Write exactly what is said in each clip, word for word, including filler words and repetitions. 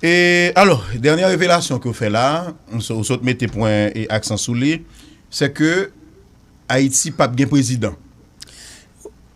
E alò, dènye revelasyon ke w fè la, ou so- ou sot mete pwen e aksan sou li, se ke Ayiti p ap gen prezidan.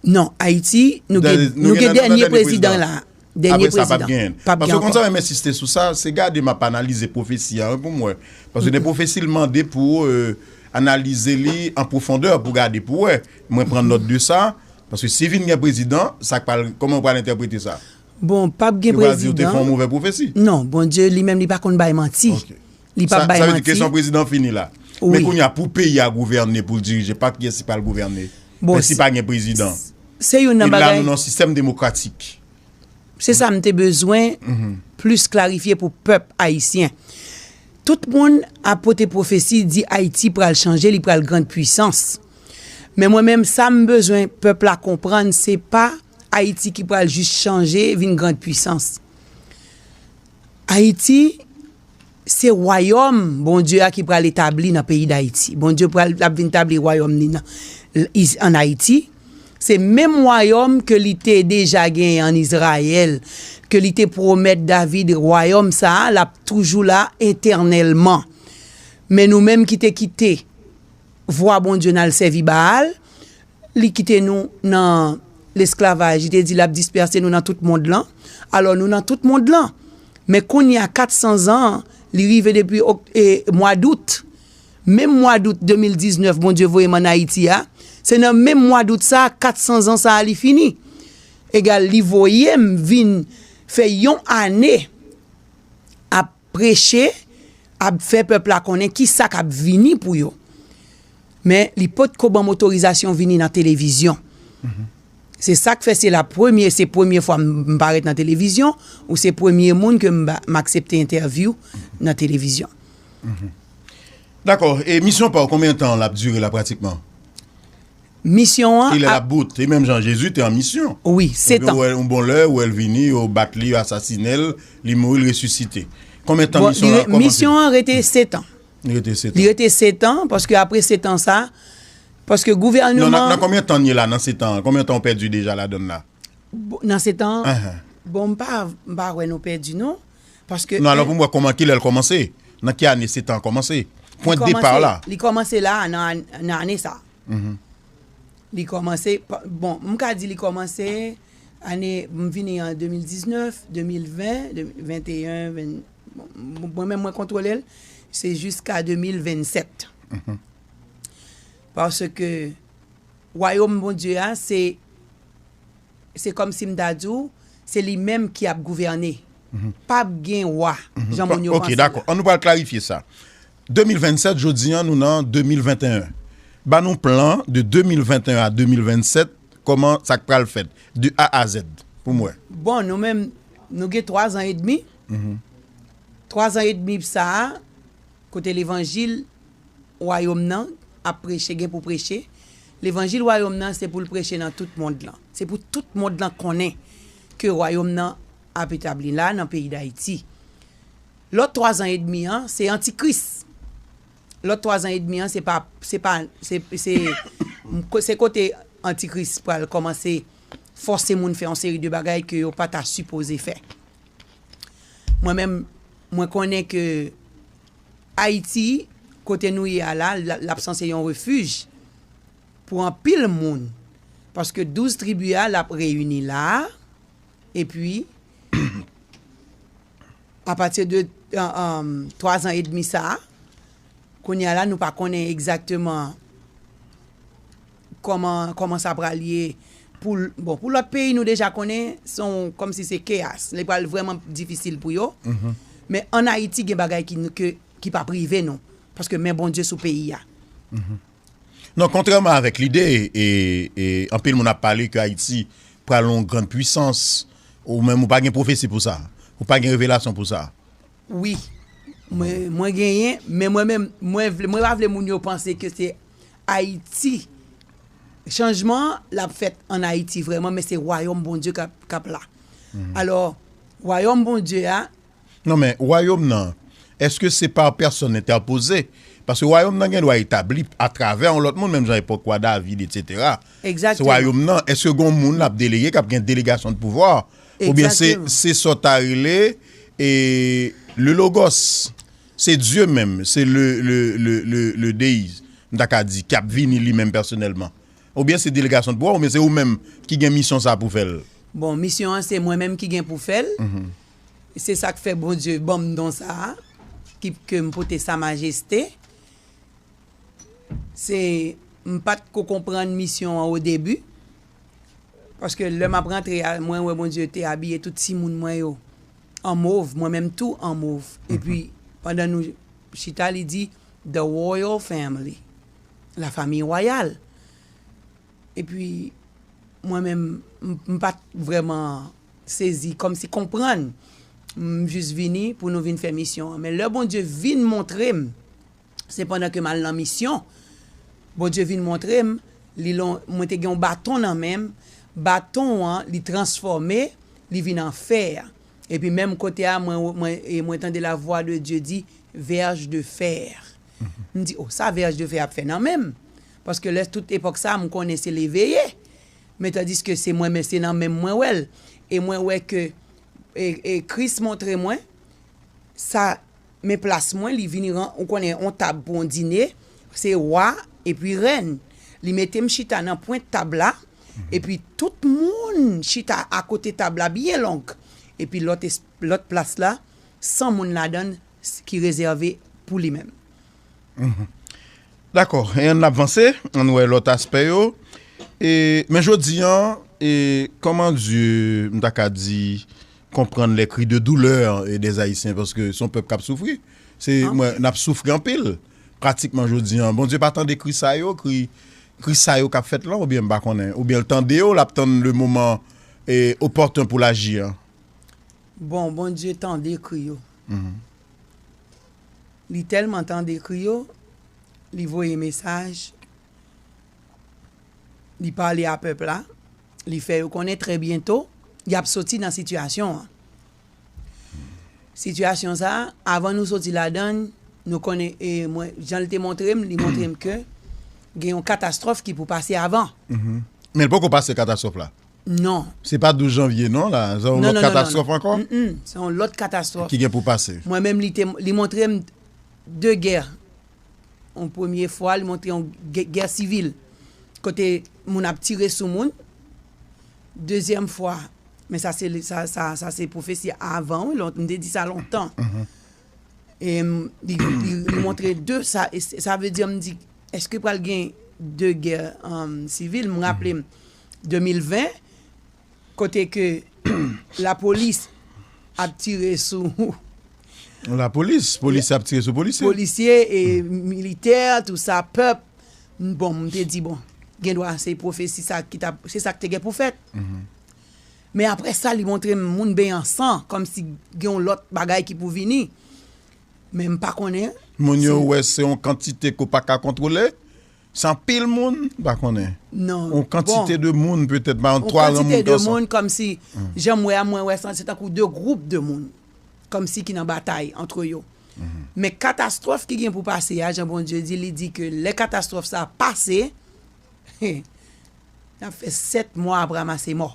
Non, Ayiti, nou gen, nou gen dènye prezidan la. Dènye prezidan. Apre sa, p ap genyen. Paske w konn sa, m ensiste sou sa, se gade m ap analize pwofesi a wi, pou m wè. Paske gen pwofesi l mande pou euh, analize li an pwofondè, pou gade pou wè. Mwen pran nòt de sa, paske si vin gen prezidan, sa k pral, kòman w pral entèprete sa? Bon, p ap gen prezidan. Yo pral di w te fè yon movè pwofesi. Non, Bondye li menm li pa konn bay manti. Li p ap bay manti. Sa vle di kesyon prezidan fini la. Men kounye a pou peyi a gouvène, pou l dirije, pa kiyès ki pral gouvène. Bon, men si pa gen prezidan, se youn nan bagay. E la nou nan sistèm demokratik. Se sa m te bezwen plis klarifye pou pèp ayisyen. Tout moun ap pote pwofesi, di Ayiti pral chanje, li pral grand pwisans. Men mwen menm, sa m bezwen pèp la konprann, se pa Ayiti ki pral jis chanje, vin grand pwisans. Ayiti, se wayòm Bondye a ki pral etabli nan peyi Dayiti. Bondye pral ap vin tabli wayòm li nan, is- ann Ayiti. Se menm wayòm ke li te deja genyen ann Izrayèl, ke li te pwomèt David, wayòm sa a, l ap toujou la etènèlman. Men nou menm ki te kite vwa Bondye n al sèvi Baal, li kite nou nan lesklavaj, li te di l ap dispèse nou nan tout mond lan. Alò nou nan tout mond lan. Men kounye a kat san zan, li rive depi ok- e, mwa dout. Menm mwa dout de mil diznèf Bondye voye m ann Ayiti a, se nan menm mwa dout sa a, kat san zan sa a li fini. Egal, li voye m vin fè yon ane ap preche, ap fè pèp la konnen ki sa k ap vini pou yo. Men li potko ban m otorizasyon vini nan televizyon. Se sa k fè se la premye, se premye fwa m, m parèt nan televizyon, ou se premye moun ke m, ba- m aksepte entèvyou nan televizyon. Dakò, e misyon pa w, konbyen tan l ap dire la pratikman? Misyon an. E lè l ap bout, e menm jan Jezi te an misyon. Wi, sèt an. Epi w wè yon bon lè, w wè l vini, yo bat li, yo asasinen l, li mouri, l resisite. Konbyen tan misyon an kòmanse? Misyon an rete sèt an. Li rete sèt an. Li rete sèt an, paske apre sèt an sa, paske gouvènman. Non, nan, nan konbyen tan n ye la, nan sèt an? Konbyen tan w pèdi deja ladann la? Nan sèt an, bon, m pa, m pa wè nou pèdi, non. Paske. Non, alò pou m wè kòman, kilè l kòmanse? Nan ki ane sèt an kòmanse? Pwen depa la. Li kòmanse la, nan, nan ane sa. Li kòmanse, bon, m ka di li kòmanse ane, m vini an de mil diznèf, de mil ven, de, venteyen, ven, bon, mwen menm mwen kontwole l, se jiska de mil vennsèt. Paske wayòm Bondye a, se, se kòmsi m ta di w, se li menm ki ap gouvène. P ap gen wa, jan moun yo panse la. Ok, dakò. Ann nou pral klarifye sa. De mil vennsèt, jodi an, nou nan de mil venteyen. Ban nou plan de de mil venteyen a de mil vennsèt, kòman sa k pral fèt, de A a Z, pou m wè. Bon, nou menm, nou gen twa zan edmi. Twa zan edmi sa a, kote levanjil wayòm nan ap preche, gen pou preche. Levanjil wayòm nan, se pou l preche nan tout mond lan. Se pou tout mond lan konnen ke wayòm nan ap etabli la, nan peyi Dayiti. Lòt twa zan edmi an, se antikris. Lòt twa zan edmi an, se pa, se pa, se, se, se kote antikris pral kòmanse fòse moun fè yon seri de bagay ke yo pa ta sipoze fè. Mwen menm, mwen konnen ke Ayiti, kote nou ye a la, l, l ap sanse yon refij pou anpil moun. Paske douz tribi a, l ap reyini la a, epi, apati de, euh, euh, twa zan edmi sa a, kounye a la, nou pa konnen egzakteman kòman, kòman sa pral ye pou, bon, pou lòt peyi, nou deja konnen, se yon, kòmsi se keyas. Li pral vrèman difisil pou yo. Men ann Ayiti, gen bagay ki, ke, ki p ap rive nou. Paske men Bondye sou peyi a. Non, kontrèman avèk lide, e, e anpil moun ap pale ke Ayiti pral yon grann pwisans, ou menm ou pa gen pwofesi pou sa, ou pa gen revelasyon pou sa. Wi. Mwen, mwen genyen, men mwen menm, mwen vle, mwen pa vle moun yo panse ke se Ayiti. Chanjman an, l ap fèt ann Ayiti vrèman, men se wayòm Bondye k ap, k ap la. Alò, wayòm Bondye a. Non, men wayòm nan, èske se pa pèsòn entèpoze? Paske wayòm nan gen dwa etabli atravè yon lòt moun, menm jan epòk wa David, etsetera. Se wayòm nan, èske gen yon moun l ap delege, k ap gen delegasyon de pouvwa? Oubyen se, se sa w ta rele, e le Logos, se Dye menm, se le, le, le, le, le Deyi, m ta ka di, k ap vini li menm pèsonèlman. Oubyen se delegasyon t pou ou, oubyen se ou menm ki gen misyon sa pou fè l? Bon, misyon an se mwen menm ki gen pou fè l. Se sa k fè Bondye ban m don sa a, ki, ke m pote Sa Majeste. Se, m pa t ko konprann misyon an o debi, paske lè m ap rantre a, mwen wè Bondye te abiye tout timoun mwen yo an mov, mwen menm tou an mov. Epi, pandan nou chita, li di, "The royal family," la famille royale. Epi, mwen menm, m, m pa t vrèman sezi, kòmsi konprann. M jis vini pou nou vin fè misyon an. Men lè Bondye vin montre m, se pandan ke m al nan misyon, Bondye vin montre m, li lon, mwen te gen yon baton nan men m, baton an, li transfòme, li vin an fè. Epi menm kote a, mwen, mwen, e mwen tande la voix de Dieu di, "Verge de fer." M di, "O, sa verge de fer ap fè nan men m?" Paske lè tout epòk sa, m konnen se leveye. Men tandiske se mwen, men se nan men m mwen wè l. E mwen wè ke, e, e Kris montre mwen, sa, men plas mwen, li vini ran, ou konnen, on tab pou on dine, se wa epi rèn. Li mete m chita nan pwent tab la, epi tout moun chita akote tab la byen long. Epi lòt es-, lòt plas la, san moun ladan l s-, ki rezève pou li menm. Dakò, e ann ap vanse, ann wè lòt aspè yo. E, men jodi an, e, kòman Dye, m ta ka di, konprann les cris de douleur, e, des Haïtiens, paske se yon pèp k ap soufri. Se, mwen, n ap soufri anpil. Pratikman jodi an, Bondye pa tande kri sa yo, kri, kri sa yo k ap fèt lan, oubyen m pa konnen, oubyen l tande yo, l ap tann le moman, e, opòten pou l aji an. Bon, Bondye tande kri yo. Li tèlman tande kri yo, li voye mesaj, li pale a pèp la, li fè yo konnen trè byento, y ap soti nan sitiyasyon an. Sitiyasyon sa a, avan nou soti ladan l, nou konnen, e mwen, jan l te montre m, li montre m ke gen yon katastwòf ki pou pase avan. Men l poko pase katastwòf la. Non. Se pa douz janvye non la, se yon lòt katastwòf ankò? Mm, mm, se yon lòt katastwòf. Ki gen pou pase. Mwen menm, li te, li montre m de gè. Yon premye fwa, li montre yon gè, gè sivil. Kote moun ap tire sou moun. Dezyèm fwa, men sa se, sa, sa, sa se pwofesi avan, wi, lon-, m te di sa lontan. E, m, li, li, li montre de sa, e sa vle di, m di, èske pral gen de gè, um, sivil? M raple m, de mil ven, kote ke lapolis ap tire sou Lapolis, polis ap tire sou polisye. Polisye e militè, tou sa, pèp. Bon, m te di, bon, gen dwa se pwofesi sa ki t ap, se sa k te gen pou fèt. Men apre sa, li montre m moun benyen san, kòmsi gen yon lòt bagay ki pou vini. Men m pa konnen. Moun yo wè se yon kantite ke w pa ka kontwole. Se anpil moun, m pa konnen. Non. Yon kantite de moun, petèt, pa yon twa gran moun kansan. Yon kantite de moun, kòmsi, jan m wè a, mwen wè sa, se tankou de gwoup de moun. Kòmsi ki nan batay antre yo. Men katastwòf ki gen pou pase a, jan Bondye di, li di ke lè katastwòf sa a pase, n ap fè sèt mwa ap ranmase mò.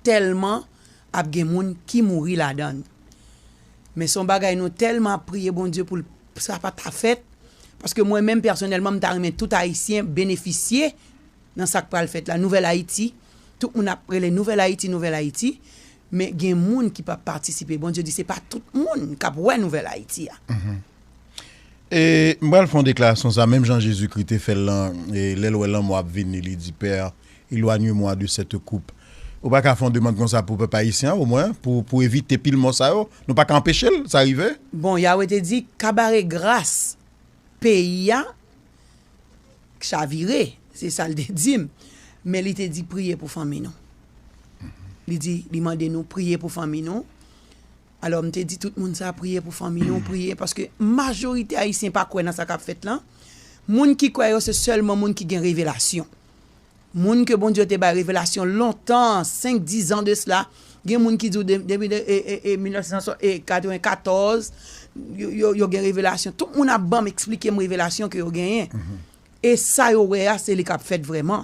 Tèlman ap gen moun ki mouri ladan l. Men se yon bagay nou tèlman ap priye Bondye pou l, sa pa ta fèt. Paske mwen menm pèsonèlman, m ta renmen tout Ayisyen benefisye nan sa k pral fèt la. Nouvèl Ayiti, tout moun ap rele Nouvèl Ayiti, Nouvèl Ayiti. Men gen moun ki p ap patisipe. Bondye di se pa tout moun k ap wè Nouvèl Ayiti a. E m pral fè yon deklarasyon sa, menm jan Jezikri te fè l lan, e lè l wè lanmò ap vini, li di, Pè, éloigne-moi de cette coupe. Ou pa ka fè yon demann konsa pou pèp ayisyen an, omwen, pou, pou evite pil mò sa yo? Nou pa ka anpeche l, sa rive? Bon, Yahweh te di, kabare gras peyi a chavire, se sa l te di m. Men li te di, priye pou fanmi nou. Li di, li mande nou priye pou fanmi nou. Alò, m te di tout moun sa, priye pou fanmi nou, priye, paske majorite Ayisyen pa kwè nan sa k ap fèt lan. Moun ki kwè yo, se sèlman moun ki gen revelasyon. Moun ke Bondye te bay revelasyon lontan, senk, diz an de sila, gen moun ki di w de-, depi de, e, e, e, mil nèf san swa-, e, katrevenkatòz, yo, yo, yo gen revelasyon. Tout moun ap ban m, eksplike m revelasyon ke yo genyen. E sa yo wè a, se li k ap fèt vrèman.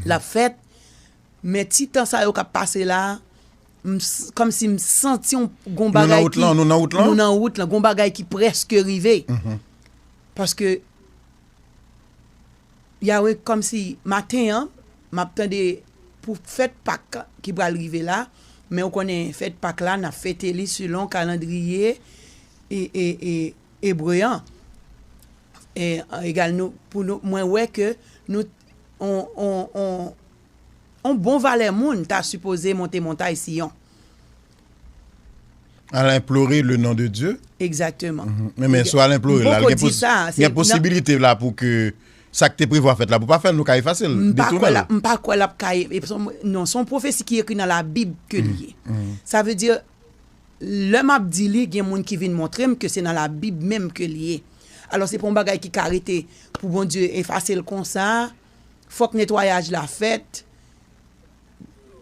L ap fèt, men ti tan sa yo k ap pase la, m s- kòmsi m santi yon gon bagay ki, nou nan wout lan, nou nan wout lan, gon bagay ki prèske rive. Paske Yahweh, kòmsi maten an, m ap tande pou fèt Pak ki pral rive la, men ou konnen fèt Pak la, n ap fete li selon kalandriye e, e, e, ebre an. E, egal nou, pou nou, mwen wè ke nou, on, on, on, on bon valè moun ta sipoze monte montay Siyon. Al enplore le non de Dieu. Egzakteman. Men, men si w al enplore la, gen posibilite la pou ke sa k te prevwa fèt la, pou pa fè l, nou ka efase l, detounen l. M pa kwè l ap ka, non, se yon pwofesi ki ekri nan Labib ke li ye. Sa vle di, lè m ap di li, gen moun ki vin montre m ke se nan Labib menm ke li ye. Alò, se pa yon bagay ki ka rete pou Bondye efase l konsa. Fòk netwayaj la fèt.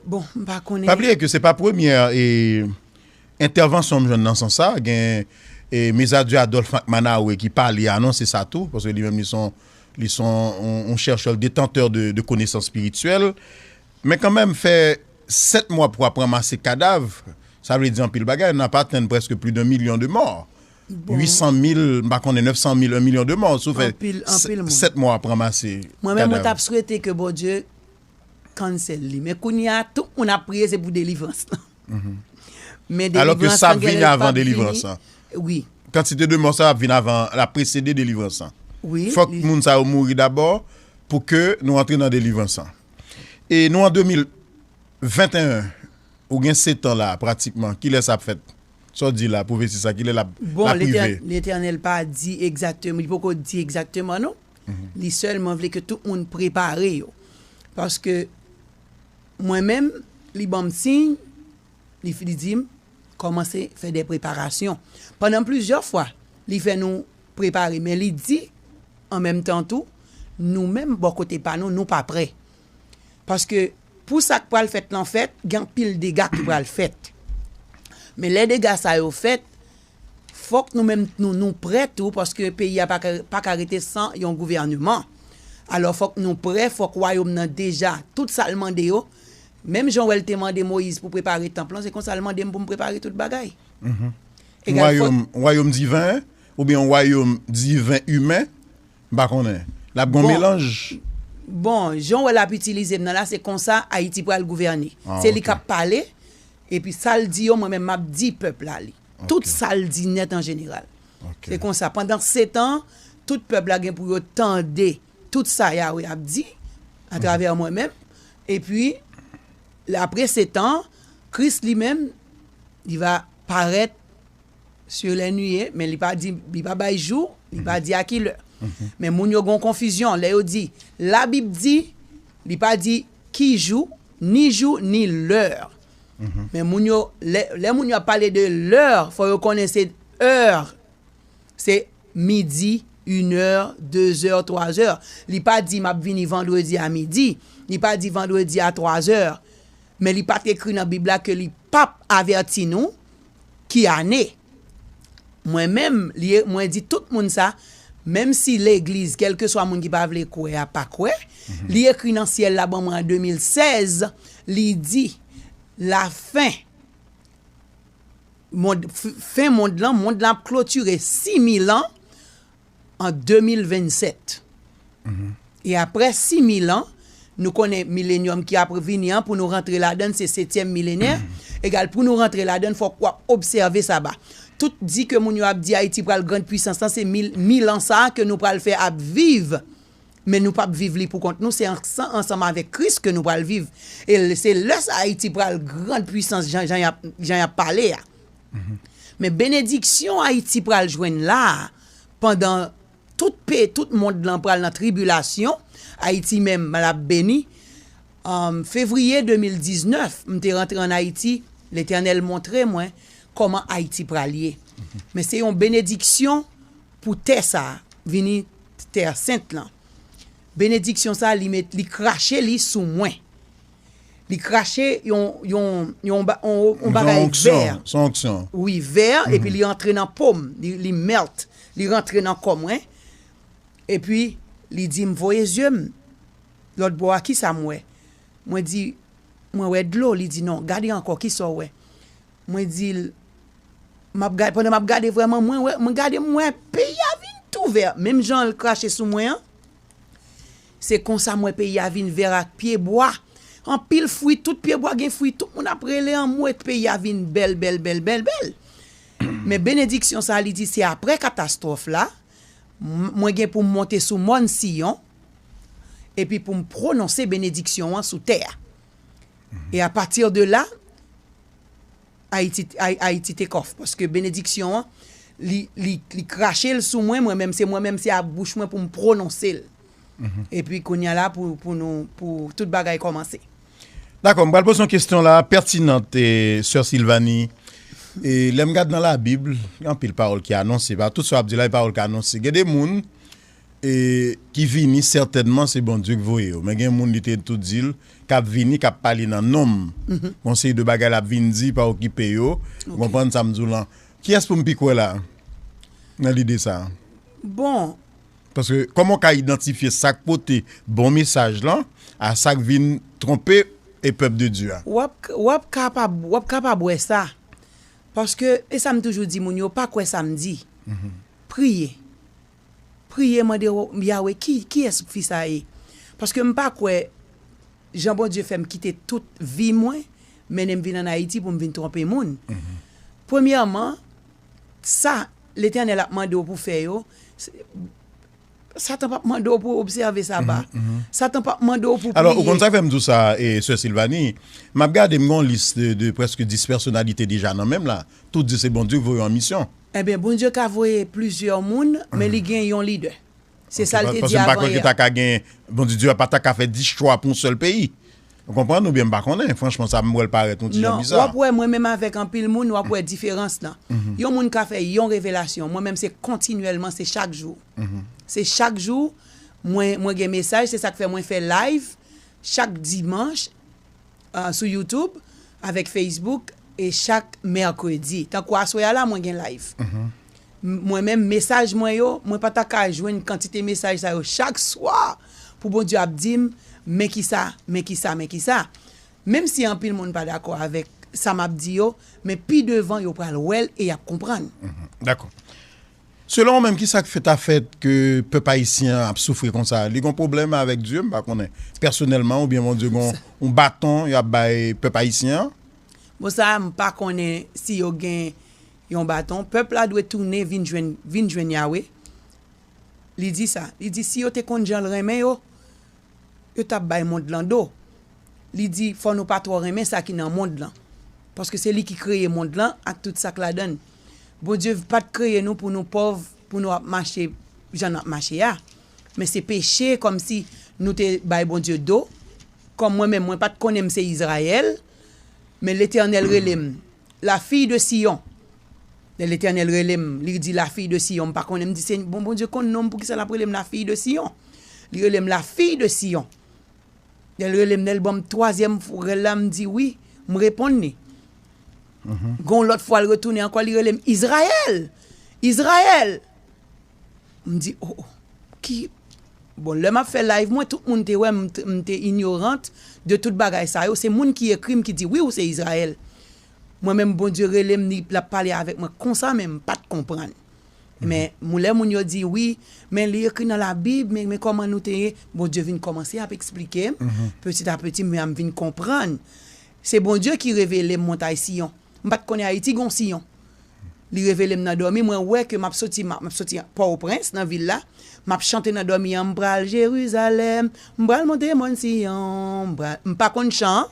Bon, m pa konnen. Pa bliye ke se pa premyè e, entèvansyon m jwenn nan sans sa. Gen e, Mezadye Adolphe Mac Manawe ki pale anonse sa tou, paske li menm li son li son yon, yon chèchè, detantè de, de konesans espirityèl. Men kanmenm, fè sèt mwa pou ap ranmase kadav, sa vle di anpil bagay. N ap atenn prèske plis de milyon de mò. Wi san mil, m pa konnen, nèf san mil, yon milyon de mò. Si w fè sèt mwa ap ranmase kadav. Mwen menm, mwen t ap swete ke Bondye cancel li. Men kounye a, tout moun ap priye, se pou delivrans lan. Men delivrans lan genlè l p ap vini. Wi. Kantite de mò sa ap vin avan, l ap presede delivrans lan. Wi. Fòk moun sa yo mouri dabò pou ke nou antre nan delivrans lan. E nou an de mil venteyen, ou gen sèt an la, pratikman. Kilè sa ap fèt? Sa w di la, pwofesi sa, kilè l ap, l ap rive? Bon, Letènèl pa di egzakteman, li poko di egzakteman, non. Li sèlman vle ke tout moun prepare yo. Paske mwen menm, li ban m siy, li, li di m, kòmanse fè de preparasyon. Pandan plizyè fwa, li fè nou prepare, men li di, an menm tan tou, nou menm, bò kote pa nou, nou pa prè. Paske pou sa k pral fèt lan fèt, gen anpil dega ki pral fèt. Men lè dega sa yo fèt, fòk nou menm nou, nou prè tou, paske peyi a pa ka, pa ka rete san yon gouvèneman. Alò, fòk nou prè, fòk wayòm nan deja, tout sa l mande yo, menm jan w wè l te mande Moyiz pou prepare tanp lan, se konsa l mande m pou m prepare tout bagay. Yon wayòm, wayòm diven, oubyen yon wayòm diven imen, m pa konnen. L ap gen yon melanj. Bon, jan w wè l ap itilize m nan la, se konsa Ayiti pral gouvène. Se li k ap pale, epi sa l di yo, mwen menm m ap di pèp la li. Tout sa l di nèt an jeneral. Se konsa, pandan sèt an, tout pèp la gen pou yo tande tout sa Yahweh ap di atravè mwen menm. Epi, apre sèt an, Kris li menm, li va parèt sur les nuées, men li pa di, li pa bay jou, li pa di a ki lè. Men moun yo gen yon konfizyon lè yo di, Labib di, li pa di ki jou, ni jou, ni lè. Men moun yo, lè, lè moun yo ap pale de lè, fò yo konnen se è, se midi, inè, dezè, twazè. Li pa di, M ap vini vandredi a midi. Li pa di, vandredi a twazè. Men li pa t ekri nan Bib la ke li p ap avèti nou ki ane. Mwen menm, li, mwen di tout moun sa, menm si legliz, kèlkeswa moun ki pa vle kwè a pa kwè, li ekri nan syèl la ban mwen an de mil sèz, li di, lafen, mond, f- fen mond lan, mond lan ap klotire sis mil an an de mil vennsèt. E apre sis mil an, nou konnen milenyòm ki ap vini an, pou nou rantre ladan l, se setyèm milenè. Egal, pou nou rantre ladan l, fòk w ap obsève saba. Tout di ke moun yo ap di Ayiti pral grann pwisans lan, se mil, mil an sa a ke nou pral fè ap viv. Men nou p ap viv li pou kont nou, se ansan- ansanm avèk Kris ke nou pral viv. E l- se lè sa Ayiti pral grann pwisans, jan, jan y ap, jan y ap pale a. Men benediksyon Ayiti pral jwenn la a, pandan tout pe, tout mond lan pral nan tribilasyon, Ayiti menm l ap beni. An fevriye de mil diznèf, m te rantre ann Ayiti, Letènèl montre mwen kòman Ayiti pral ye. Men se yon benediksyon pou tè sa a, vini tè sent lan. Benediksyon sa a, li met, li krache li sou mwen. Li krache yon, yon, yon, ba- yon, yon bagay vè. Se yon onksyon. Wi, vè, epi li antre nan po m, li, li melt, li rantre nan kò mwen. Epi, li di m, voye zye m lòt bò a, kisa m wè? Mwen di, mwen wè dlo, li di, "Non, gade ankò, kisa w wè?" Mwen di l, m ap gade, pandan m ap gade vrèman, mwen wè, mwen gade, mwen wè peyi a vin tou vè. Menm jan l krache sou mwen an, se konsa m wè peyi a vin vè ak pyebwa. Anpil fwi, tout pyebwa gen fwi, tout moun ap rele anmwe, peyi a vin bèl, bèl, bèl, bèl, bèl. Men benediksyon sa a, li di, se apre katastwòf la, m- mwen gen pou m monte sou mòn Siyon, epi pou m pwononse benediksyon an sou tè a. E apati de la, Ayiti, Ay- Ayiti take off, paske benediksyon an, li, li, li krache l sou mwen, mwen menm, se mwen menm, se a bouch mwen pou m pwononse l. Epi kounye a la, pou, pou nou, pou tout bagay kòmanse. Dakò, m pral poze yon kesyon la, pètinan, e, sè Silvani. E, lè m gade nan Labib, gen anpil pawòl ki anonse, pa tout sa w ap di la, e pawòl ki anonse. Gen de moun, e, ki vini, sètènman, se Bondye ki voye yo. Men gen moun, li te tou di l, k ap vini, k ap pale nan non m. Yon seri de bagay l ap vin di, pa okipe yo. Ou konprann sa m di w lan? Kiyès pou m pi kwè la, nan lide sa a? Bon, Paske, kòman w ka idantifye sa k pote bon mesaj lan a sa k vin twonpe e pèp de Dye a? W ap, w ap kapab, w ap kapab wè sa. Paske, e sa m toujou di moun yo, pa kwè sa m di. Priye. Priye, mande Yawe, ki, kiyès fi sa ye? Paske m pa kwè jan Bondye fè m kite tout vi mwen, mennen m vin ann Ayiti pou m vin twonpe moun. Premyèman, sa Letènèl ap mande w pou fè yo, se- Satan p ap mande w pou w obsève Saba. Satan p ap mande w pou w priye. Alò, ou konn sa k fè m di w sa, e, sè Silvani? M ap gade, m gen yon lis de, de prèske dis pèsonalite deja nan men m la. Tout di se Bondye ki voye yo an misyon. Ebyen, Bondye ka voye plizyè moun, men li gen yon lidè. Se sa l te di avan yè. Paske m pa kwè ke ta ka gen, Bondye, Dye a pa ta ka fè dis chwa pou yon sèl peyi. Ou konprann? Oubyen m pa konnen. Franchman, sa m wè l parèt yon ti jan biza. Non, w ap wè mwen menm avèk anpil moun, w ap wè diferans lan. Yon moun ka fè yon revelasyon. Mwen menm, se kontinyèlman, se chak jou. Se chak jou, mwen, mwen gen mesaj, se sa k fè mwen fè live chak dimanch, ah, sou YouTube, avèk Facebook, e chak mèkredi. Tankou aswè a la, mwen gen live. M- Mwen menm, mesaj mwen yo, mwen pa ta ka jwenn kantite mesaj sa yo chak swa pou Bondye ap di m, men kisa, men kisa, men kisa. Menm si anpil moun pa dakò avèk sa m ap di yo, men pi devan yo pral wè l e y ap konprann. Dakò. Selon ou menm, kisa k fèt a fèt ke pèp ayisyen an ap soufri konsa? Li gon pwoblèm avèk Dye, m pa konnen. Pèsonèlman, oubyen Bondye gon yon baton y ap bay pèp ayisyen an? Bon, sa, m pa konnen si yo gen yon baton. Pèp la dwe tounen vin jwenn, vin jwenn Yawe. Li di sa. Li di, si yo te konn jan l renmen yo, yo t ap bay mond lan do. Li di, fò nou pa twò renmen sa ki nan mond lan. Paske se li ki kreye mond lan ak tout sa k ladan l. Bondye pa t kreye nou pou nou pòv, pou nou ap mache jan n ap mache a. Men se peche, kòmsi nou te bay Bondye do. Kòm mwen menm, mwen pa t konnen m se Izrayèl, men Letènèl rele m la fille de Sion. Lè Letènèl rele m, li di la fille de Sion, m pa konnen, m di, "Senyè, bon, Bondye konn non m, poukisa l ap rele m la fille de Sion?" Li rele m la fille de Sion. Lè l rele m, lè l ban m twazyèm rèl la, m di, "Wi," m reponn li. Gon lòt fwa, l retounen ankò, li rele m, "Izrayèl! Izrayèl!" M di, "Oh, oh, ki," bon, lè m ap fè live mwen, tout moun te wè m, m te inyorant de tout bagay sa yo. Se moun ki ekri m ki di, "Wi, ou se Izrayèl." Mwen menm, Bondye rele m, li, l ap pale avèk mwen konsa, men m pa t konprann. Men, moun, lè moun yo di, "Wi, men li ekri nan Labib, men, men kòman nou te ye?" Bondye vin kòmanse ap eksplike m, peti a peti, men m vin konprann. Se Bondye ki revele m montay Siyon. M pa t konnen Ayiti gon Siyon. Li revele m nan dòmi, mwen wè ke m ap soti, m ap, m ap soti Pòtoprens, nan vil la. M ap chante nan dòmi an, "M pral Jerizalèm, m pral monte mòn Siyon, m pral," m pa konn chan an,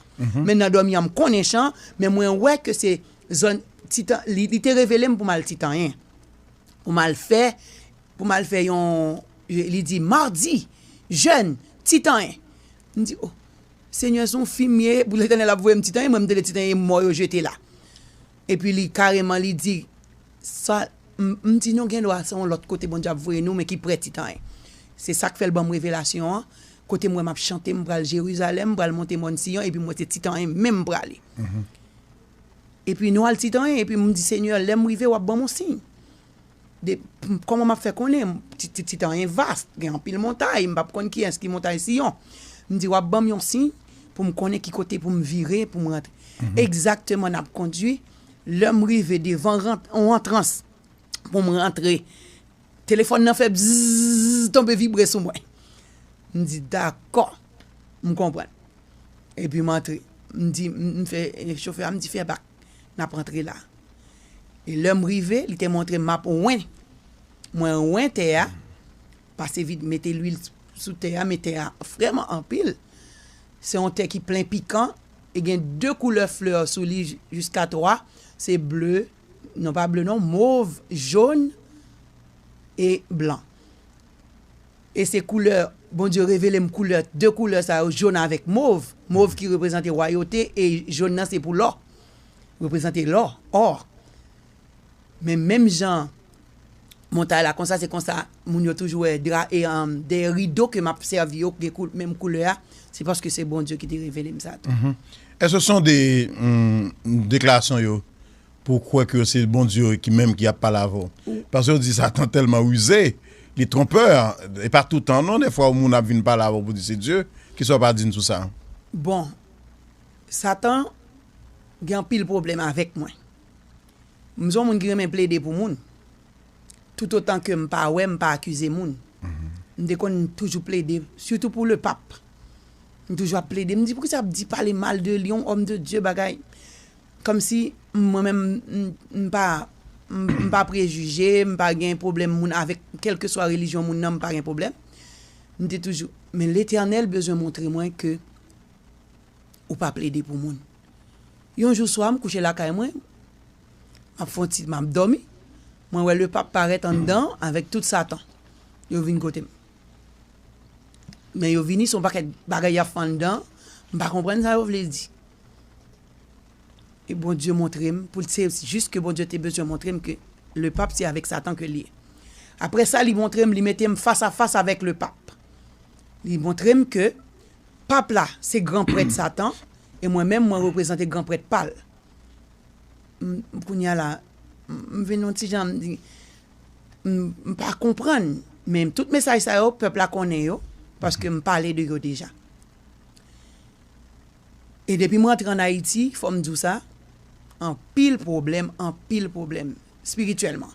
men nan dòmi an, m konnen chan, men mwen wè ke se zòn Titan, li, li te revele m pou m al Titanyen. Pou m al fè, pou m al fè yon, li di, "Mardi, jèn, Titanyen." M di, "Oh, Senyè, se yon fim ye, pou Letènèl ap voye m Titanyen, mwen m tande Titanyen mò yo jete la." Epi li kareman, li di, "Sa," m, m di, "Non, gen dwa se yon lòt kote Bondye ap voye nou, men ki prè Titanyen." Se sa k fè l ban m revelasyon an. Kote m wè m ap chante, m pral Jerizalèm, m pral monte mòn Siyon, epi m wè se Titanyen menm m prale. Epi nou al Titanyen, epi m di, "Senyè, lè m rive, w ap ban m yon siy." De, kòman m ap fè konnen? Ti, ti, Titanyen vas, gen anpil montay, m p ap konn kiyès ki montay Siyon. M di, "W ap ban m yon siy, pou m konnen ki kote pou m vire, pou m rantre. Egzakteman, n ap kondui. Lè m rive devan rant-, yon antrans pou m rantre, telefòn nan fè bzzz, tonbe vibre sou mwen. M di, "Dakò, m konprann." Epi m antre. M di, m, m fè, e, chofè a, m di, "Fè bak, n ap antre la." E lè m rive, li te montre m m ap wen. Mwen wen tè a, pase vit, mete lwil sou tè a, men tè a vrèman anpil. Se yon tè ki plen pikan, e gen de koulè flè sou li, j-, jiska twa, se ble, non pa ble non, mov, jòn e blan. E se koulè, Bondye revele m koulè, de koulè sa yo, jòn avèk mov. Mov ki reprezante wayote e jòn nan se pou lò. Reprezante lò, ò. Men menm jan montay la konsa, se konsa moun yo toujou wè dra e, um, dèyè rido ke m ap sèvi yo, gen kou-, menm koulè a, se paske se Bondye ki te revele m sa tou. Mhm. Èske se yon de, mm, deklarasyon yo pou w kwè ke se Bondye ki menm ki ap pale avè w? Paske yo di Satan tèlman rize, li twonpè, e pa tout tan non, dèfwa yon moun ap vin pale avè w pou di se Dye, kisa w pa di n sou sa? Bon, Satan gen anpil pwoblèm avèk mwen. M se yon moun ki renmen plede pou moun. Toutotan ke m pa wè, m pa akize moun. M te konn toujou plede, sitou pou lepap. M toujou ap plede. M di, "Poukisa ap di pale mal de li, yon òm de Dye, bagay?" Kòmsi mwen menm, m, m pa, m, m pa prejije, m pa gen pwoblèm moun avèk kèlkeswa relijyon moun nan, m pa gen pwoblèm. M te toujou, men Letènèl bezwen montre mwen ke ou pa plede pou moun. Yon jou swa, m kouche lakay mwen, m ap fè yon ti, m ap dòmi, mwen wè lepap parèt anndan avèk tout Satan. Yo vin kote m. Men yo vini, se yon pakèt bagay y ap fè anndan, m pa konprann sa yo vle di. E Bondye montre m, pou l, se jis ke Bondye te bezwen montre m ke lepap se avèk Satan ke l ye. Apre sa, li montre m, li mete m fas a fas avèk lepap. Li montre m ke pap la, se gran prèt Satan, e mwen menm, mwen reprezante gran prèt pa l. M, kounye a la, m, m vin yon ti jan, m di, m, m pa konprann, men tout mesaj sa yo, pèp la konnen yo, paske m pale de yo deja. E depi m rantre ann Ayiti, fò m di w sa, anpil pwoblèm, anpil pwoblèm, espirityèlman.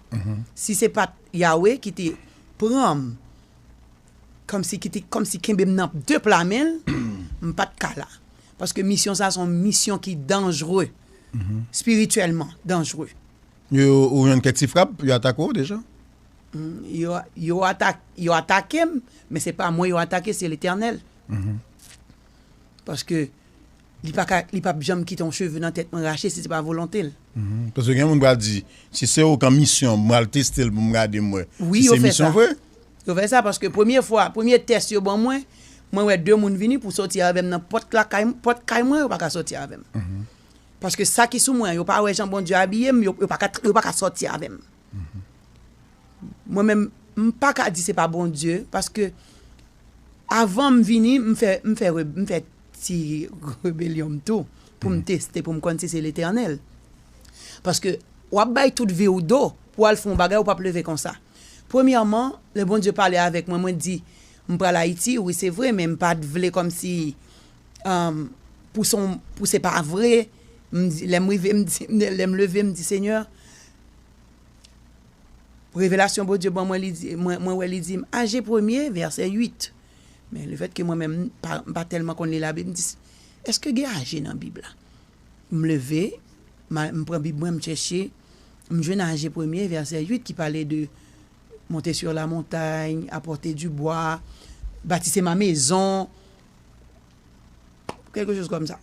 Si se pa t Yawe ki te pran m, kòmsi ki te, kòmsi kenbe m nan de pla men l, m pa t ka la. Paske misyon sa se yon misyon ki danjre, espirityèlman danjre. Yo, ou jwenn kèk ti frap, yo atake w deja? Mm, yo, yo atak-, yo atake m, men se pa mwen yo atake, se Letènèl. Paske li pa ka, li p ap janm kite yon cheve nan tèt mwen rache si se pa volonte l. Mhm. Paske gen moun pral di, "Si se ou k an misyon, m pral teste l pou m gade m wè si se misyon vre." Yo fè sa paske premye fwa, premye tès yo ban mwen, mwen wè de moun vini pou soti avè m nan pòt lakay, pòt kay mwen, yo pa ka soti avè m. Paske sa ki sou mwen, yo pa wè jan Bondye abiye m, yo, yo pa ka, yo pa ka soti avè m. Mwen menm, m pa ka di se pa Bondye, paske avan m vini, m fè, m fè re-, m fè ti rebelyon m tou, pou m teste, pou m konn si se Letènèl. Paske w ap bay tout vi w do, pou w al fè yon bagay, ou p ap leve konsa. Premyèman, lè Bondye pale avèk mwen, mwen di, "M pral Ayiti, wi, se vre, men m pa t vle kòmsi, um, pou se yon, pou se pa vre." M di, lè m rive, m di, lè m leve, m di, "Senyè, revelasyon Bondye ban mwen, li di, mwen, mwen wè li di m, Aje premye, vèsè uit." Men lefètke mwen menm, m pa, m pa tèlman konn li Labib, m di, "Èske gen Aje nan Bib la?" M leve, m a-, m pran Bib mwen, m chèche, m jwenn Aje premye, vèsè uit, ki pale de monter sur la montagne, apporter du bois, bâtissez ma maison, quelque chose comme ça.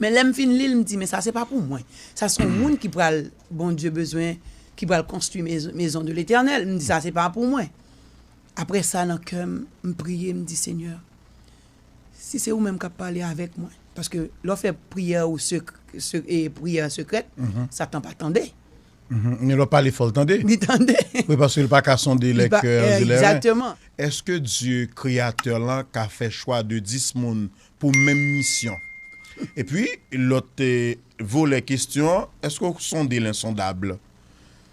Men lè m fin li l, m di, "Men sa se pa pou mwen. Sa se yon moun ki pral, Bondye bezwen, ki pral konstwi mez-, maison de l'Éternel." M di, "Sa se pa pou mwen." Apre sa, nan kè m, m priye, m di, "Senyè, si se ou menm k ap pale avèk mwen." Paske lè w fè priyè ou sek-, se-, e priyè sekrèt, Satan pa tande. Mhm. Men lè w pale fò l tande. Li tande. Wi, paske l pa ka sonde lè kè e lè ren. Egzakteman. Èske Dye, Kreyatè lan, ka fè chwa de dis moun pou menm misyon? Epi, lòt, e, volè kesyon an, èske w sonde lensondab?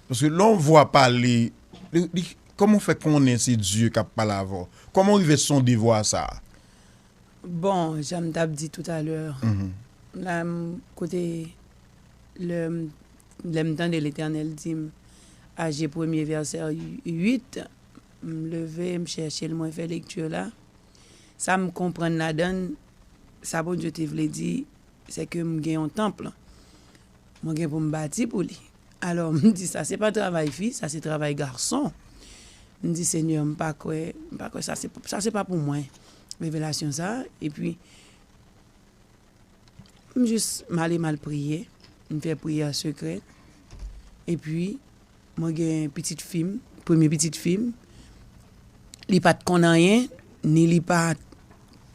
Paske lè yon vwa pale, li, li, kòman w fè konnen se Dye k ap pale avè w? Kòman w rive sonde vwa sa a? Bon, jan m t ap di toutalè, la m, kote lè m, lè m tande Letènèl di m, Aje premye vèsè uit, m leve, m chèche l, mwen fè lekti la. Sa m konprann ladan l, sa Bondye te vle di, se ke m gen yon tanp. Mwen gen pou m bati pou li. Alò, m di, sa se pa travay fi, sa se travay gason. M di, Senyè, m pa kwè, m pa kwè sa se, sa se pa pou mwen, revelasyon sa. Epi, m jis, m ale m al priye, m fè priyè sekrè. Epi, mwen gen pitit fi m, premye pitit fi m, li pa t konn anyen, ni li pa,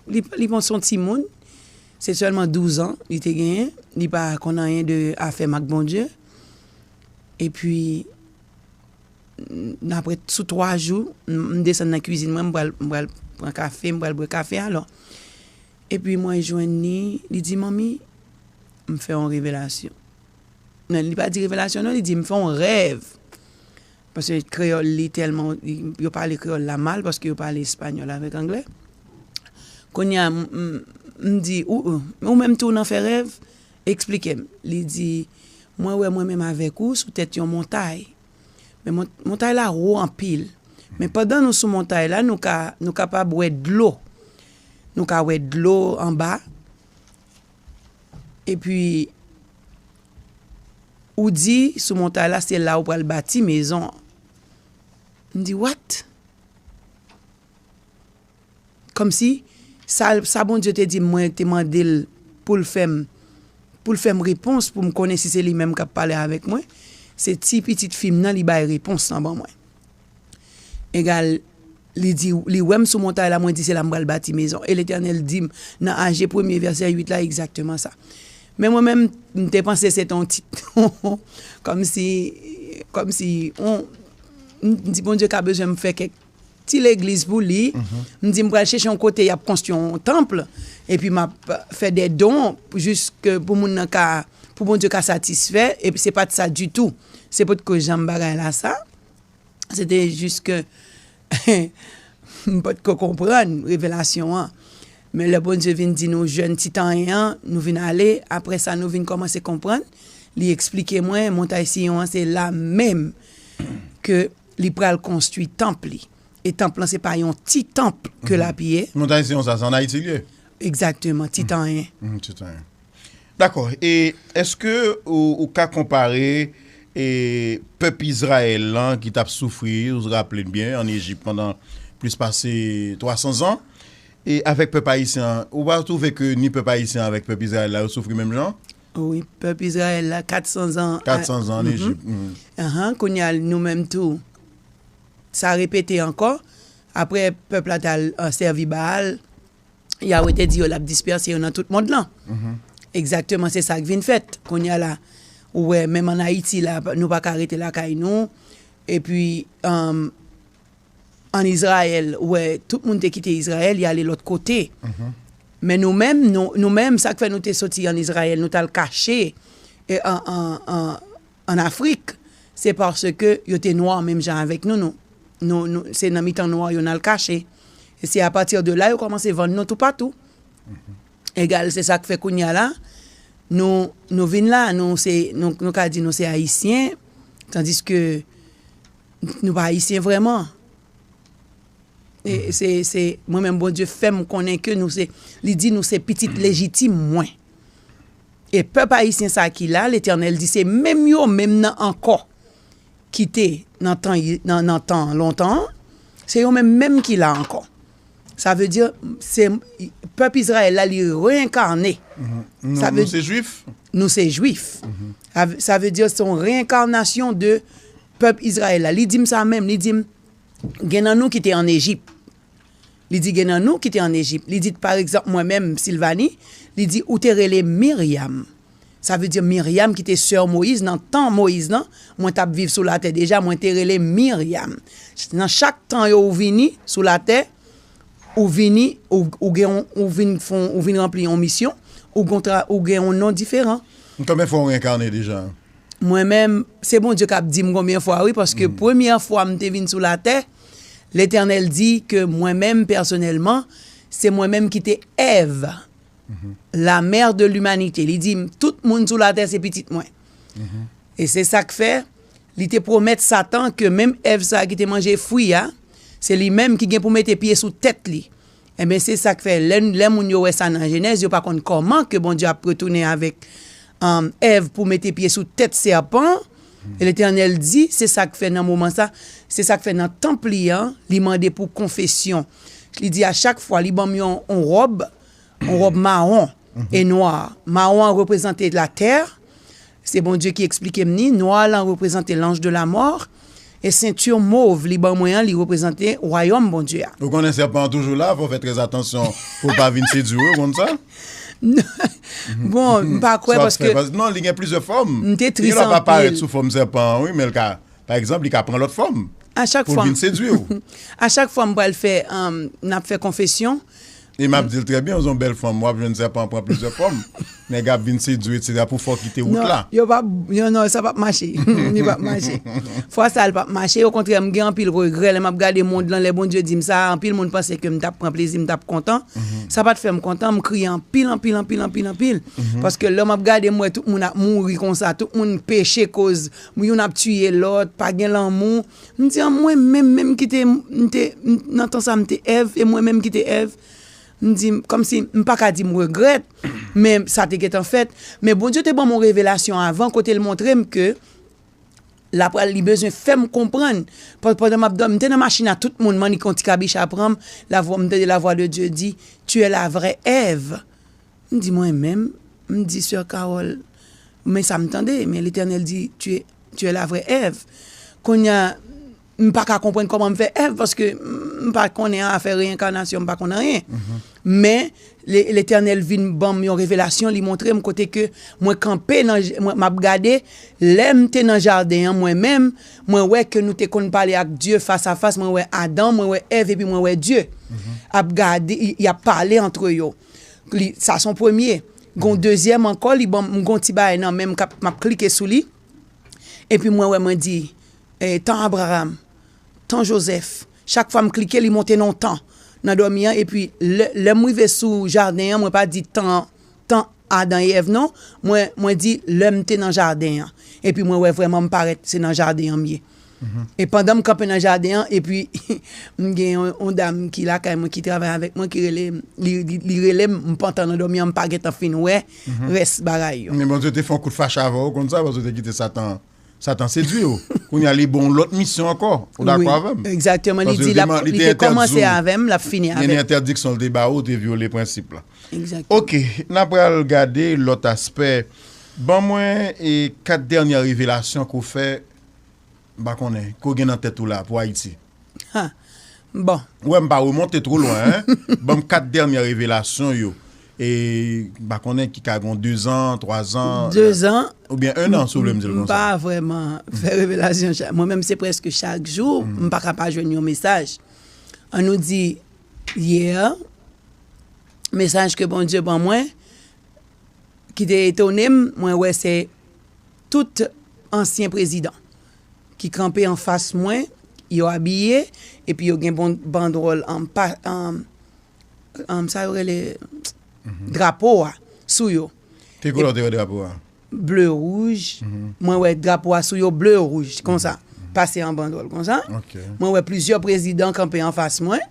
li, li pa se yon timoun, se sèlman douz an li te genyen, li pa konn anyen de afè m ak Bondye. Epi, n-, apre, sou twa jou, m, m desann nan kwizin mwen, m pral, m pral pran kafe, m pral bwè kafe alò. Epi mwen jwenn li, li di, Manmi, m fè yon revelasyon. Non, li pa di revelasyon, non, li di, M fè yon rèv. Paske kreyòl li tèlman, li, yo pale kreyòl la mal, paske yo pale espanyòl avèk anglè. Kounye a, m, m, m di, Ou, ou, ou menm tou w nan fè rèv? Eksplike m. Li di, Mwen wè mwen menm avèk ou sou tèt yon montay. Men mont-, montay la wo anpil. Men pandan nou sou montay la, nou ka, nou kapab wè dlo. Nou ka wè dlo anba. Epi, ou di sou montay la, se la ou pral bati mezon an. M di, What? Kòmsi, sa, sa Bondye te di m, mwen te mande l pou l fè m, pou l fè m repons, pou m konnen si se li menm k ap pale avèk mwen. Se ti pitit fi m nan, li bay repons lan ban mwen. Egal, li di, li wè m sou montay la, mwen di, Se la m pral bati mezon. E Letènèl di m, nan Aje premye vèsè uit la, egzakteman sa. Men mwen menm, m te panse se te yon tit. Kòmsi, kòmsi, on, m di, Bondye ka bezwen m fè kèk ti legliz pou li. M di, M pral chèche yon kote y ap konstwi yon tanp, epi m ap fè de don, pou jis ke pou moun nan ka, pou Bondye ka satisfè, epi se pa t sa ditou. Se potko janm bagay la sa. Se te jis ke m potko konprann revelasyon an. Men lè Bondye vin di nou jèn ti tan an, nou vin ale, apre sa nou vin kòmanse konprann, li eksplike mwen, montay Siyon an, se la menm ke li pral konstwi tanp li. E tanp lan, se pa yon ti tanp ke l ap ye. Montay Siyon sa, se ann Ayiti l ye? Egzakteman, ti tan an. Mm, ti tan an. Dakò. E èske ou, ou ka konpare, e, pèp Izrayèl lan ki t ap soufri, ou raple n byen, ann Ejip pandan plis pase twa san zan, e avèk pèp ayisyen an, ou pa twouve ke ni pèp ayisyen an avèk pèp Izrayèl la, yo soufri menm jan? Wi, pèp Izrayèl la, kat san zan, kat san zan ann Ejip. Ahan, kounye a, nou menm tou, sa repete ankò. Apre, pèp la t al, e, sèvi Baal, Yawe te di yo l ap dispèse yo nan tout mond lan. Egzakteman, se sa k vin fèt. Kounye a la, ou wè, menm ann Ayiti la, nou pa ka rete lakay nou. Epi, ann, ann Izrayèl, ou wè, tout moun te kite Izrayèl, y ale lòt kote. Men nou menm, nou, nou menm, sa k fè nou te soti ann Izrayèl, nou t al kache, e, an, an, an, ann Afrik, se paske yo te nwa menm jan avèk nou, nou, nou, nou, se nan mitan nwa yo n al kache. E se apati de la yo kòmanse vann nou toupatou. Egal, se sa k fè kounye a la, nou, nou vin la, nou se, nou, nou ka di nou se Ayisyen, tandiske nou pa Ayisyen vrèman. E se, se, mwen menm, Bondye fè m konnen ke nou se, li di nou se pitit lejitim mwen. E pèp ayisyen sa ki la, Letènèl di se menm yo menm nan ankò ki te nan tan, nan, nan tan lontan an, se yo menm menm ki la ankò. Sa vle di, se pèp Izrayèl la, li reyenkane. Sa vle di, nou se Jwif. Nou se Jwif. Sa v-, sa vle di, se yon reyenkanasyon de pèp Izrayèl la. Li di m sa menm, li di m, Gen nan nou ki te ann Ejip. Li di, Gen nan nou ki te ann Ejip. Li di, pa egzanp, mwen menm, Silvani, li di, Ou te rele Miryam. Sa vle di Miryam ki te sè Moyiz nan tan Moyiz lan, mwen t ap viv sou latè deja, mwen te rele Miryam. Nan chak tan yo ou vini sou latè, ou vini, ou, ou gen yon, ou vin fon, ou vin ranpli yon misyon, ou gon tra-, ou gen yon non diferan. Konbyen fwa ou reyenkane deja? Mwen menm, se Bondye k ap di m konbyen fwa, wi, paske premyè fwa m te vin sou latè, Letènèl di ke mwen menm, pèsonèlman, se mwen menm ki te Èv, la mère de l'humanité. Li di, tout moun sou latè se pitit mwen. E se sa k fè, li te pwomèt Satan ke menm Èv sa a ki te manje fwi a, se li menm ki gen pou mete pye sou tèt li. Ebyen, se sa k fè, lè, lè moun yo wè sa nan Jenèz, yo pa konn kòman ke Bondye ap retounen avèk um, Èv pou mete pye sou tèt sèpan. E Letènèl di, se sa k fè nan moman sa, se sa k fè nan tanp li an, li mande pou konfesyon. Li di a chak fwa, li ban m yon, yon wòb, yon wòb mawon e nwa. Mawon an reprezante latè, se Bondye ki eksplike m ni, nwa lan reprezante l'ange de la mort, e senti mov li ban mwen an, li reprezante wayòm Bondye a. Ou konnen sèpan an toujou la, fò w fè trè atansyon pou l pa vin sedwi w, ou konn sa? Bon, m pa kwè paske non, li gen plizyè fòm. M te tris anpil. Li gen lè w pa parèt sou fòm sèpan an, wi, men l ka, pa egzanp, li ka pran lòt fòm. A chak fwa, pou l vin sedwi w. A chak fwa m pral fè, um, n ap fè konfesyon. E m ap di l trè byen, ou se yon bèl fanm, w ap jwenn sèpan an pran plizyè fòm. Nèg ap vin sedwi w, etsetera, pou fè w kite wout la. Non, yo p ap, yo, non, sa p ap mache. Li p ap mache. Fwa sa, l p ap mache. Okontrè, m gen anpil regrè. Lè m ap gade mond lan, lè Bondye di m sa, anpil moun panse ke m t ap pran plezi, m t ap kontan. Sa pa t fè m kontan, m kriye anpil, anpil, anpil, anpil, anpil. Paske lè m ap gade, m wè tout moun ap mouri konsa, tout moun peche koz, youn ap tiye lòt, pa gen lanmou. M di, an mwen menm, menm ki te, m te, m, nan tan sa, m te Èv, e mwen menm ki te Èv. M di, kòmsi, m pa ka di m regrèt, men sa te gentan fèt. Men Bondye te ban m yon revelasyon avan, kote l montre m ke l ap, li bezwen fè m konprann. Pandan m ap dòmi, m te nan machin a tout moun, m annik yon ti kabich a pran m, lavwa, m tande la voix de Dieu di, tu es la vraie Ève. M di, mwen menm, m di, sè Carole, men sa m tande, men Letènèl di, tu es, tu es la vraie Ève. Kounye a, m pa ka konprann kòman m fè Èv, paske m pa konnen afè reyenkanasyon, m pa konn anyen. Men, Le-, Letènèl vin ban m yon revelasyon, li montre m kote ke mwen kanpe nan j-, mwen, m ap gade, lè m te nan jaden an, mwen menm, mwen wè ke nou te konn pale ak Dye fas a fas, mwen wè Adan, mwen wè Èv, epi mwen wè Dye ap gade, y, y ap pale antre yo. Li, sa se yon premye. Gon dezyèm ankò, li ban m, m gon ti bagay nan men m, k ap, m ap klike sou li. Epi mwen wè, mwen di, eh, tan Abraram, tan Jozèf. Chak fwa m klike, li monte nan yon tan nan dòmi an. Epi lè, lè m rive sou jaden an, mwen pa di tan, tan Adan e Èv non. Mwen, mwen di lè m te nan jaden an. Epi mwen wè vrèman m parèt, se nan jaden an m ye. E pandan m kanpe nan jaden an, epi m gen yon, yon dam ki lakay mwen, ki travay avèk mwen, ki rele m, li, li, li rele m, m pantan nan dòmi an, m pa gentan fin wè rès bagay yo. Men Bondye te fè yon kout fache avè w, ou konn sa, paske w te kite Satan Satan sedwi w. Kounye a, li ba w yon lòt misyon ankò. Ou dakò avè m? Egzakteman. Li di, li te kòmanse avè m, l ap fini avè m. Gen entèdiksyon l te ba ou, ou te vyole prensip la. Egzakteman. Oke, n ap pral gade lòt aspè. Ban mwen, e, kat dènye revelasyon ke w fè, m pa konnen, ke w gen nan tèt ou la pou Ayiti. Ha. Bon. Ou wè, m pa remonte two lwen, en. Ban m kat dènye revelasyon yo. E, m pa konnen ki ka gen dezan, twazan, dezan, oubyen ennan, si w vle m di l konsa. M pa vrèman fè revelasyon chak. Mwen menm, se prèske chak jou, m pa ka pa jwenn yon mesaj. An nou di, yè, mesaj ke Bondye ban mwen, ki te etone m, mwen wè se tout ansyen prezidan ki kanpe anfas mwen, yo abiye, epi yo gen bon, bandwòl an pa, an, an, sa yo rele drapo a sou yo. Ki koulè w te wè drapo a? Ble, wouj. Mwen wè drapo a sou yo, ble, wouj, konsa. Pase an bandwòl konsa. Mwen wè plizyè prezidan kanpe anfas mwen.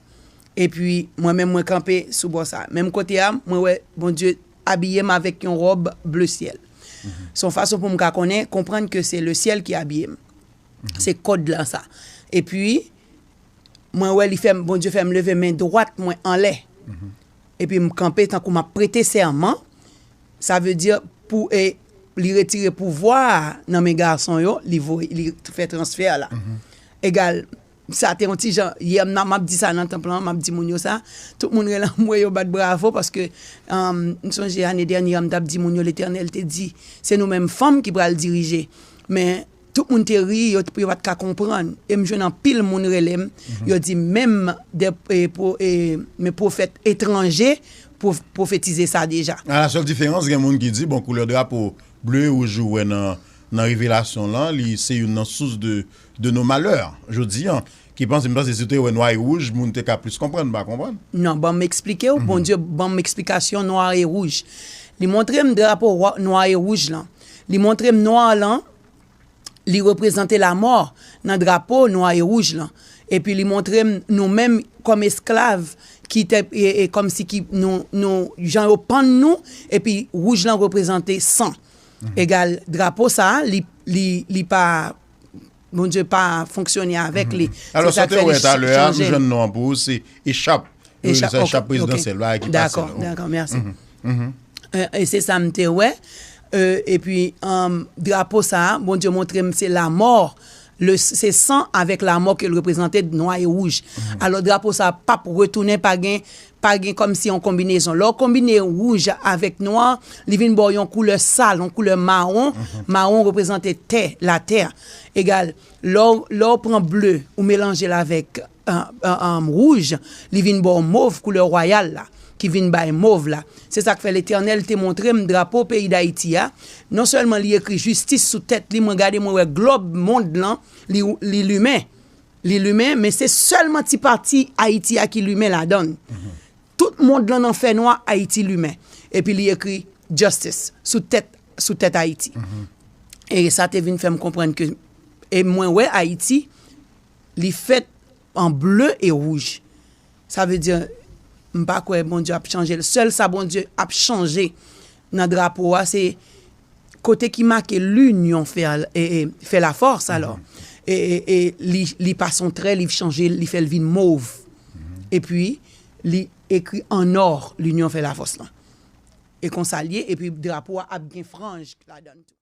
Epi, mwen menm, mwen kanpe sou bò sa. Menm kote a, mwen wè Bondye abiye m avèk yon wòb ble syèl. Se yon fason pou m ka konnen, konprann ke se le syèl ki abiye m. Se kòd la sa. Epi, mwen wè li fè m, Bondye fè m leve men dwat mwen anlè. Epi m kanpe tankou m ap prete sèman. Sa vle di pou, e, li retire pouvwa a nan men gason yo, li voye, li fè transfè a la. Egal, sa te yon ti jan, yè m nan, m ap di sa nan tanp lan, m ap di moun yo sa. Tout moun rele anmwe, yo bat bravo, paske, um, m sonje ane dènye a, m t ap di moun yo, Letènèl te di, se nou menm fanm ki pral dirije. Men, tout moun te ri, yo, yo pa t ka konprann. E m jwenn anpil moun rele m, yo di menm de, e, pro-, e, men pwofèt etranje pwo-, pwofetize sa deja. A la sèl diferans, gen moun ki di, bon, koulè drapo ble, wouj ou wè nan, nan revelasyon lan, li se youn nan sous de, de nos malheurs, jodi an. Ki panse, m panse si w te wè nwa e wouj, moun te ka plis konprann, pa konprann? Non, ban m eksplike w, Bondye ban m eksplikasyon nwa e wouj. Li montre m drapo wa- nwa e wouj lan. Li montre m nwa lan, li reprezante lamò nan drapo nwa e wouj lan. Epi li montre m nou menm kòm esklav ki te, e, e, kòmsi ki nou, nou, jan yo pann nou, epi wouj lan reprezante san. Egal, drapo sa a, li, li, li pa, Bondye pa fonksyone avèk li. Se Alò, sa sa k te fè wè li talè a, m chanje. Jwenn non an pou ou, se echap. Yo rele Echap, sa echap ok, prezidansyèl, ok. Bagay ki pase Dakò, la. Dakò, mèsi. Euh, e se sa m te wè. Euh, epi, um, drapo sa a, Bondye montre m se lamò, le, se san avèk lamò ke l reprezante nwa e wouj. Alò, drapo sa a p ap retounen, pa gen, pa gen kòmsi yon konbinezon. Lè w konbine wouj avèk nwa, li vin ba w yon koulè sal, yon koulè mawon. Mawon reprezante tè, latè. Egal, lè w, lè w pran ble, ou melanje l avèk an, an, an wouj, li vin ba w mov, koulè wayal la, ki vin bay mov la. Se sa k fè Letènèl te montre m drapo peyi Dayiti a. Non sèlman li ekri jistis sou tèt li, mwen gade, mwen wè glòb mond lan, li, li limen. Li limen, men se sèlman ti pati Ayiti a ki limen ladan l. Tout mond lan nan fènwa, Ayiti limen. Epi li ekri justice sou tèt, sou tèt Ayiti. E sa te vin fè m konprann ke, e mwen wè Ayiti, li fèt an ble e wouj. Sa vle di, m pa kwè Bondye ap chanje l. Sèl sa Bondye ap chanje nan drapo a, se kote ki make l'union fè, e, e, fè la force, alò. E, e, e li, li pase yon trè, li chanje, li fè l vin mov. Epi, li ekri an nò, l'union fè la force lan. E konsa l ye, epi drapo a ap gen franj ladan l tou.